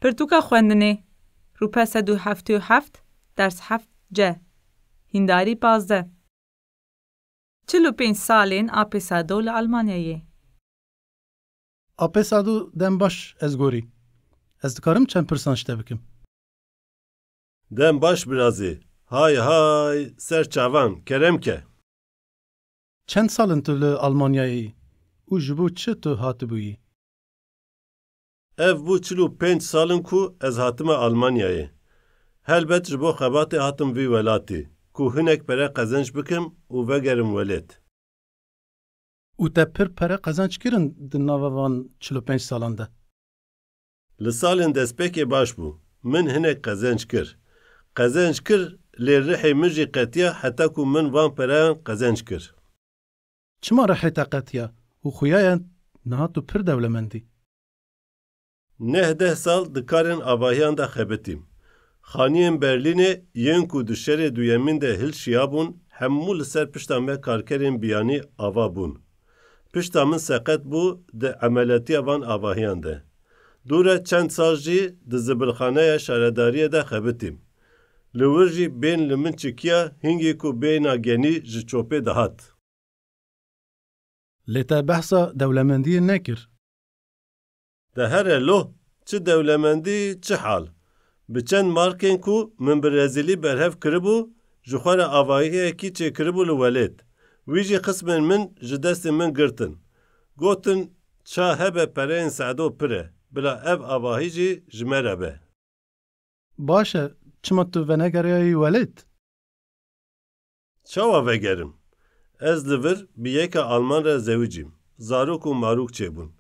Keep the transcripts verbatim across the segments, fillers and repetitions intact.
Pirtûka xwendinê, rûpe sed û heftê û heft, ders heft C. Hîndarî pazdeh. Çil û pênc salên Apê Sado li Almanyayê. Apê Sado, dem baş, ez gorî. Ez dikarim çend pirsan ji te bikim? Dem baş birazê. Hay hay, ser çavan, kerem ke. Çend sal in tu li Almanyayê yî û ji bo çi tu hatibûyî? Ev bû çil û pênc sal in ku ez hatime Almanyayê. Helbet ji bo xebatê hatim vî welatî, ku hinek pere qezenc bikim û vegerim welêt. Û te pir pere qezenc kirin di nava van çil û pênc salan de? Li salên destpêkê baş bû. Min hinek qezenc kir. Qezenc kir, lê rihê min jî qetiya heta ku min van pereyan qezenc kir. Çima rihê te qetiya û xuya ye niha tu pir dewlemend î? Neh deh sal di karên avahiyan de xebitîm. Xaniyên Berlînê yên ku di şerê duyemîn de hilşiyabûn, hemû li ser pişta me karkerên biyanî ava bûn. Pişta min seqet bû di emeliyatiya van avahiyan de. Dû re çend sal jî di zibilxaneya şaredariyê de xebitîm. Li wir jî bên li min çikiya, hingî ku bêhna genî ji çopê dihat. Lê te behsa dewlemendiyê nekir. De here lo, çi dewlemendî, çi hal. Bi çend markên ku min bi rezîlî berhev kiribû, ji xwe re avahiyekî çêkiribû li welêt. Wî jî xismên min ji destê min girtin. Gotin, ça hebe pereyên Sedo pir e, bila ev avahî jî ji me re be. Baş e, çima tu venegeriyayî welêt? Çawa vegerim? Ez li vir bi yeka Alman re zewicîm. Zarok û marok çêbûn.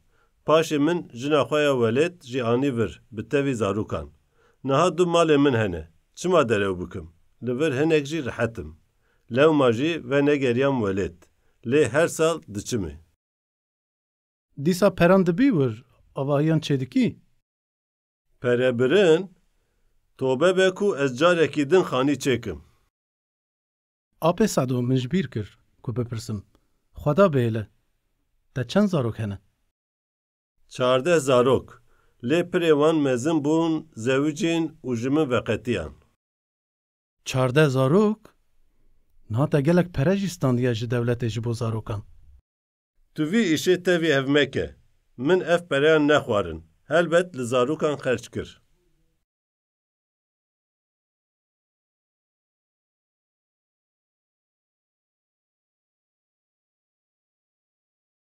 Paşê min jina xwe ya welêt jî anî vir, bi tevî zarokan. Niha du malê min hene. Çima derew bikim? Li vir hinek jî rihet im. Lewma jî venegeriyam welêt. Lê her sal diçimê. Dîsa peran dibî wir, avahiyan çêdikî? Perebirin? Tobe be ku ez carekî din xanî çêkim. Apê Sado, min ji bîr kir ku bipirsim. Xweda bihêle. Te çend zarok hene? Çardeh zarok. Lê pirê wan mezin bûn, zewicîn û ji min veqetiyan. Çardeh zarok? Niha te gelek pere jî standiye ji dewletê ji bo zarokan. Tu vî îşê tevî hev meke. Min ev pereyan nexwarin. Helbet li zarokan xerc kir.